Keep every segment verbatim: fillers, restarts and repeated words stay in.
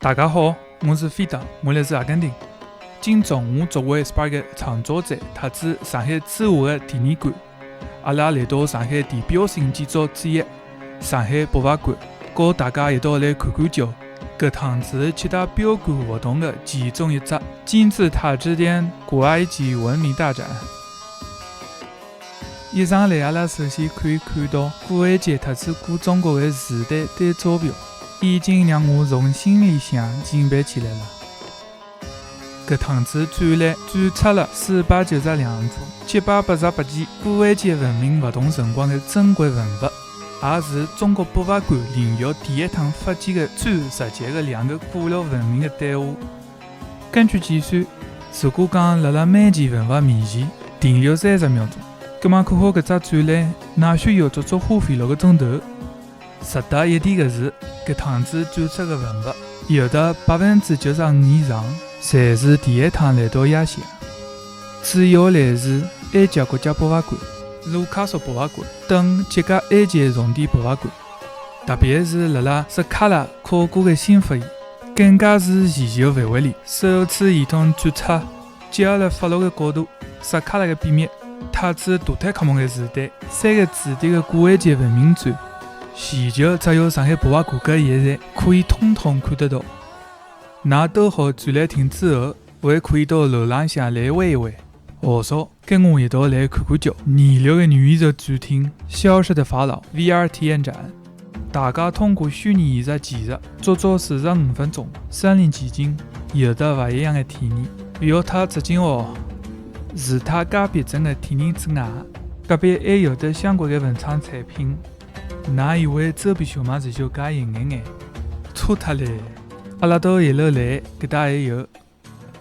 大家好，我是费达，我来自阿根廷。今朝我作为Spark个创作者，搭仔上海之华个电影馆，阿拉来到上海地标性建筑之一，上海博物馆，和大家一道来看看叫搿趟子七大标馆活动个其中一只金字塔之间古埃及文明大展。一上来，阿拉首先可以看到古埃及搭仔古中国个时代对照表，已经让我从心里向敬佩起来了。搿趟子展览展出了四百九十两幅、七百八十八件古埃及文明活动辰光个珍贵文物，也是中国博物馆连续第一趟发起个展，涉及个两个古老文明个对话。根据计算，如果讲辣辣每件文物面前停留三十秒钟，葛末看好搿只展览，乃需要足足花费六个钟头。 值得一提个是，搿趟子展出个文物，有的百分之九十五以上，侪是第一趟来到亚细亚。主要来自埃及国家博物馆、卢卡索博物馆等几家埃及重点博物馆，特别是辣辣斯卡拉考古个新发现，更加是全球范围里首次系统展出。 结合了法老个角度、斯卡拉个秘密，搭仔图坦卡蒙个时代三个主题个古埃及文明展，全球只有上海博物馆搿一站可以通通看得到。㑚兜好展览厅之后，还可以到楼浪向来玩一玩。话说，跟我一道来看看叫二六个元宇宙展厅《消失的法老》V R体验展。 大家通过虚拟现实技术，足足四十五分钟，身临其境，有得勿一样个体验。覅太吃惊哦，除脱介逼真个体验之外，隔壁还有得相关个文创产品。㑚以为周边小卖店就介一眼眼？错脱嘞！阿拉到一楼来，搿搭还有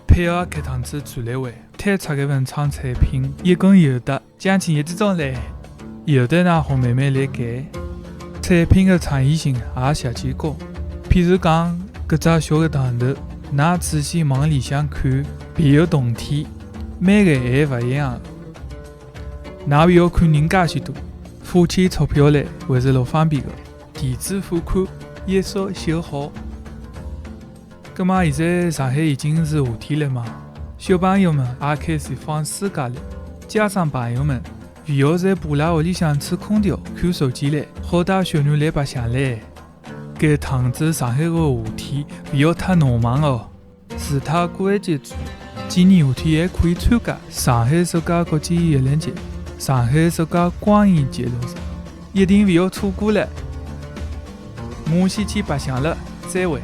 配合搿趟子展览会推出个文创产品，一共有得将近一千种嘞。有得㑚好慢慢来揀，产品个创意性也极其高。譬如讲，搿只小个糖豆，㑚仔细往里向看，别有洞天，每个还勿一样。㑚覅看人介许多，付起钞票来还是老方便个，电子付款，一扫就好。 葛末现在上海已经是夏天了嘛，小朋友们也开始放暑假了。家长朋友们，覅再趴辣屋里向吹空调、看手机了，好带小囡来白相嘞。搿趟子上海个夏天覅太闹猛哦。除脱古埃及展，今年夏天还可以参加上海首家国际艺术节、上海首家光影节落日，一定覅错过了。我先去白相了，再会。